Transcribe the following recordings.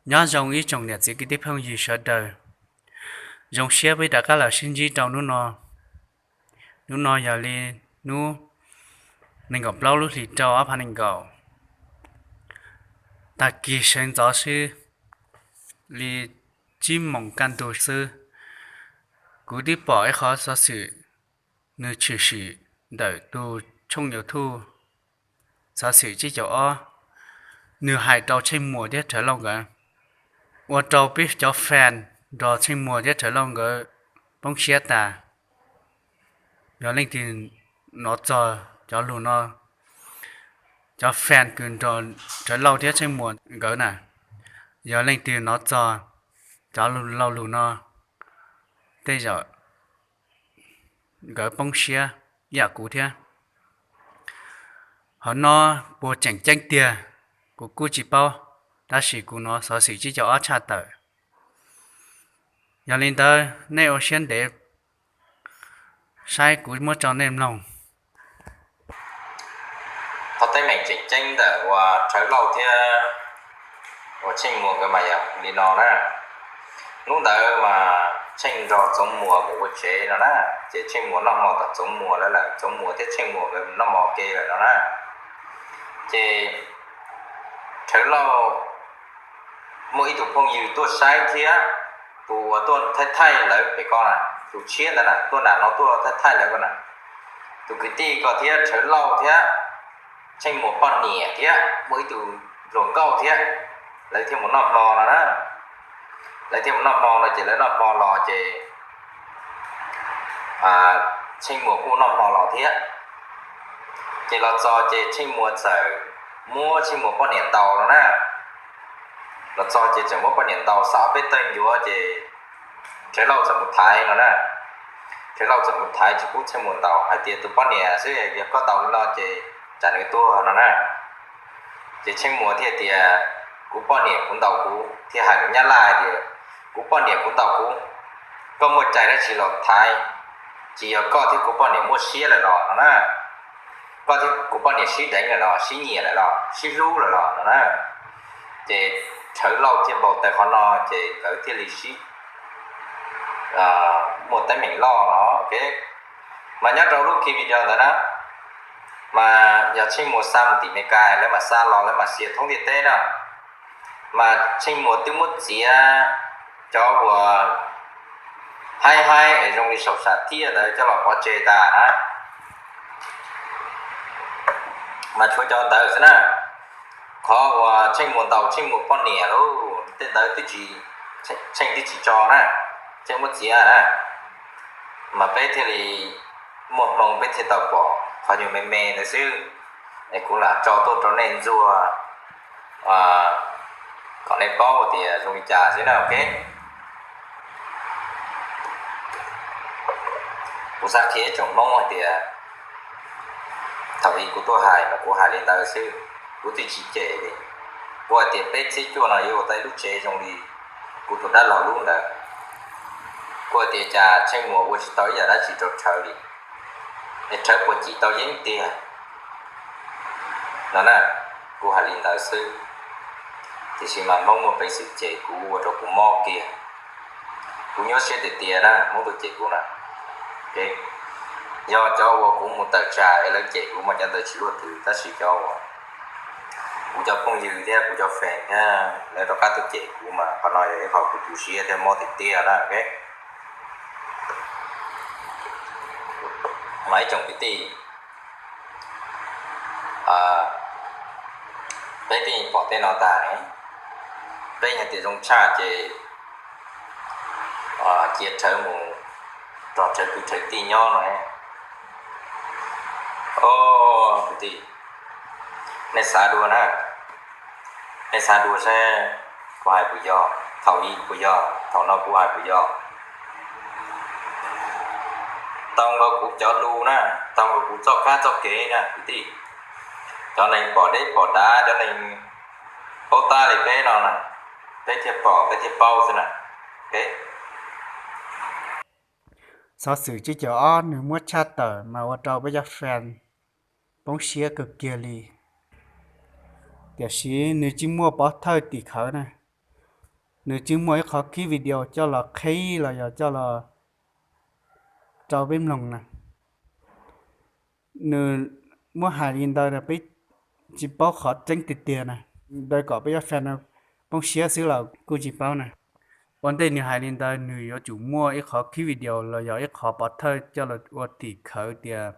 Nyob zoo ib tsoom niam txiv kwv tij phooj ywg sawv daws, zoo siab peb rov qab los sib ntsib rau hnub no. Hnub no yog li hnub nees nkaum plaub lub hlis rau ob phav nees nkaum, tag kis sawv ntxov xwb, li tsib moos kaj ntug xwb, kuv twb pom ib qhov xov xwm nws tshwm sim ntawm tus tshooj YouTube xov xwm tsib caug ob, nws hais rau Tsheej Muas thiab Rhawv Lauj nkawd, ua rau peb cov fan nrog Tsheej Muas thiab Rhawv Lauj nkawd poob siab tas. Yog leej twg hnov txog cov lus no, cov fan kws nrog Rhawv Lauj thiab Tsheej Muas nkawd na, yog leej twg hnov txog cov lus, lo lus no, tej zaum nkawd poob siab ib yam kuv thiab. Hov no puas tseem ceeb tiag, kuv kuj tsis paub, tab sis kuv hnov xov xwm tsib caug ob tshaj tawm. Yog li ntawd nej ua siab ntev saib kuv muab tso nej mloog. Qhov teeb meem tseem ceeb ntawm uas Rhawv Lauj thiab uas Tsheej Muas nkawd mas yog li no na. Hnub ntawd mas Tsheej nrog Txoov Muas mus ua tsev no na, ces Tsheej Muas noj hmo tom Txoov Muas lawm, Txoov Muas thiab Tsheej Muas nkawd noj hmo ua ke lawm no na. Ces Rhawv Lauj muaj ib tug phooj ywg tuaj saib thiab, tus uas tuaj thaij thaij lawv pem ko na, tus tshiab ntawd na, tuaj nram no tuaj thaij thaij lawv ko na. Tus kwv tij ko thiab Rhawv Lauj thiab Tsheej Muas poj niam thiab muaj ib tug hluas nkauj thiab, lawv thiaj mus noj hmo no na. Lawv thiaj mus noj hmo no ces lawv noj hmo los ces Tsheej Muas kuj noj hmo los thiab. Ces los txog ces Tsheej Muas txawm muab Tsheej Muas poj niam ntaus no na. Los txog ces txawm muab poj niam ntaus xav ob peb tawg ncuav ces Rhawv Lauj txawm mus thaiv no na. Rhawv Lauj txawm mus thaiv tsis pub Tsheej Muas ntaus, hais tias tus poj niam xwb, yog koj ntaus li no ces tsam nws tuag no na. Ces Tsheej Muas thiaj tias, kuv poj niam kuv ntaus kuv, thiaj hais lus Nyab Laj hais tias, kuv poj niam kuv ntaus kuv, koj muaj cai dab tsi los thaiv, tsis yog koj thiab kuv poj niam muaj siab lawm los no na, koj thiab kuv poj niam sib deev lawm los sib nyiam lawm los sib hlub lawm los no na. Ces Rhawv Lauj thiaj npau taws qhov no ces nkawd thiaj li sib muaj teeb meem loj no. Mas nyob rau lub ki video ntawd na, mas yog Tsheej Muas xa mus tim Meskas lawv mam xa los lawv mam xia thoob ntiaj teb na. Mas Tsheej Muas twb muab txiav cov uas haib haib es zoo li saum sam thiaj ntawd coj los pov tseg tas na. Mas tshuav cov ntawd xwb na. Qhov uas Tsheej Muas ntaus Tsheej Muas poj niam lauj, tej ntawd Tsheej twb tsis tso na, Tsheej muab txiav na. Mas peb thiaj li muaj hmoo peb thiaj tau pom qhov nyuag me me ntawd xwb. Es kuv lam tso tuaj rau nej ntxuag kom nej paub tias zoo li cas xwb na, ok. Kuv xav qhia ib tsoom Hmoob hais tias thaum i kuv tuaj hais mas kuv hais li ntawd xwb, kuv twb tsis cem li. Kuv hais tias peb txhiab cuaj no yuav ua tau ib lub tsev zoo li kuv tus dab laug lub ntawd. Kuv hais tias cas Tsheej Muas ua tsis tau ib yam dab tsi rau Rhawv li, es Rhawv puas cim tau yeeb tiag no na. Kuv hais li ntawd xwb, tiam sis mas Hmoob muaj peev xwm cem kuv ua rau kuv mob kiag. Kuv nyuaj siab tiag tiag na Hmoob tuaj cem kuv na. Yog cov uas kuv mus tawm tsam es lawv cem kuv mas cov ntawd tsis luaj twg, tab sis cov uas kuv cov phooj ywg thiab kuv cov fans thiab lawv rov qab tuaj cem kuv mas qhov no yog ib qho kuv tu siab thiab mob tiag tiag na. Mas ib tsoom kwv tij, peb twb pom tej no tas ne, peb hais tias zoo tshaj ces cia Rhawv mus nrog Rhawv kwv Rhawv tij nyob no. Kwv tij, nej xav dua na, nej xav dua saib kuv hais puas yog, thaum i puas yog, thaum no kuv hais puas yog. Tau nkaus kuv cov lus na, tau nkaus kuv txoj kab txoj kev na kwv tij. Cov neeg pom deb pom dav, cov neeg paub tab li peb no na, peb thiaj pom peb thiaj paub xwb na. Xov xwm tsib caug ob nws muab tshaj tawm mas ua rau peb cov fans poob siab kawg kiag li. Tiam sis nws tsis muaj pov thawj tim khawv na. Nws tsis muaj ib qhov clip video coj los qhib los yog coj los rau peb mloog na. Nws muab hais li ntawd peb tsis paub qhov tseeb tiag tiag na. Ntawd kom peb cov fan no poob siab xwb los kuj tsis paub na. Ua ntej nws hais li ntawd nws yuav tsum muaj ib qhov clip video los yog ib qhov pov thawj coj los ua tim khawv tias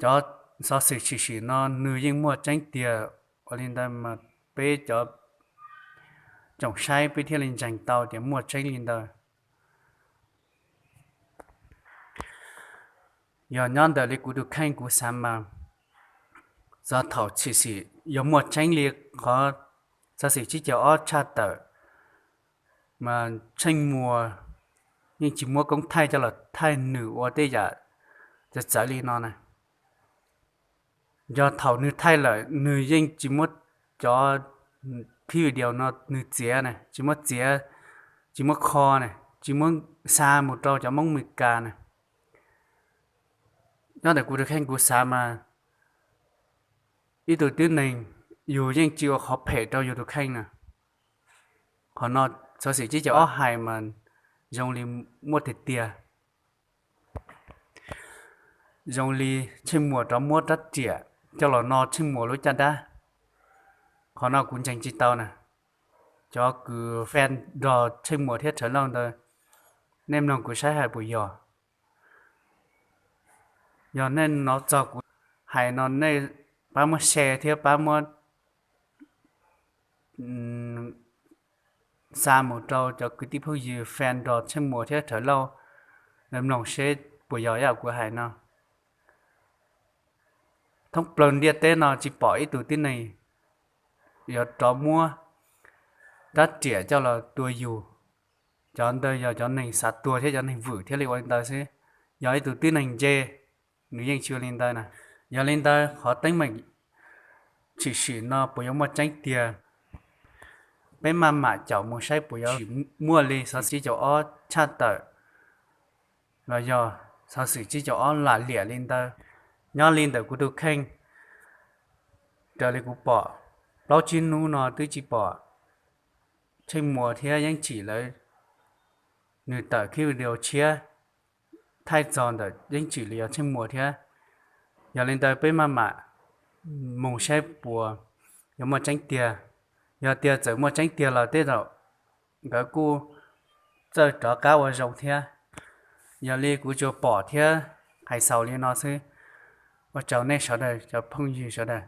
cov xov xwm tshwm sim no nws yeej muaj tseeb tiag. Ua li ntawd mas peb cov tsoom saib peb thiaj li ntseeg tau tias muaj tseeb li ntawd. Yog nyob ntawm li kuv tus kheej kuv xav mas, txog thaum tshwm sim yog muaj tseeb li qhov xov xwm tsib caug ob tshaj tawm mas Tsheej Muas yeej tsis muab koob thaij coj los thaij nws ua tej yam txawv txawv li no na. Yog thaum nws thaij lawm nws yeej tsis muab cov clip video no nws txiav na, tsis muab txiav, tsis muab kho na, tsis muab xa mus rau cov Hmoob Meskas na. Nyob ntawm kuv tus kheej kuv xav mas ib tug tib neeg yus yeej tsis ua qhov phem rau yus tus kheej na. Qhov no xov xwm tsib caug ob hais mas zoo li muaj tiag tiag. Zoo li Tsheej Muas rov muab rab riam coj los no Tsheej Muas lub caj dab. Qhov no kuv ntseeg tsis tau na. Cov kws fan nrog Tsheej Muas thiab Rhawv Lauj ntawd, nej mloog kuv saib hais puas yog. Yog nej hnov txog kuv hais no nej pab muab share thiab pab muab xa mus rau cov kwv tij phooj ywg fan nrog Tsheej Muas thiab Rhawv Lauj mloog seb puas yog ib yam kuv hais no. Thoob plaws ntiaj teb no tsis pom ib tug tib neeg yuav rov muab rab riam coj los tua yus. Cov ntawd yog cov neeg xav tuag thiab cov neeg vwm thiaj li ua li ntawd xwb. Yog ib tug tib neeg ntse, nws yeej tsis ua li ntawd na. Yog li ntawd qhov teeb meem tshwm sim no puas yuav muaj tseeb tiag? Peb maj mam caum mus saib puas yuav muaj li xov xwm tsib caug ob tshaj tawm los yog xov xwm tsib caug ob lam liam li ntawd. Nyob li ntawm kuv tus kheej, raws li kuv pom, plaub tsib hnub no twb tsis pom Tsheej Muas thiab Yeeb Tsim lawv nws tawm clip video tshiab thaij txog ntawm Yeeb Tsim los yog Tsheej Muas thiab. Yog li ntawd peb maj mam mus saib puas yuav muaj tseeb tiag. Yog tias txawm muaj tseeb tiag los tej zaum nkawd kuj txawj rov qab ua zoo thiab. Yog li kuv tsuas pom thiab hais xaus li no xwb. Ua tsaug nej sawv daws cov phooj ywg sawv daws.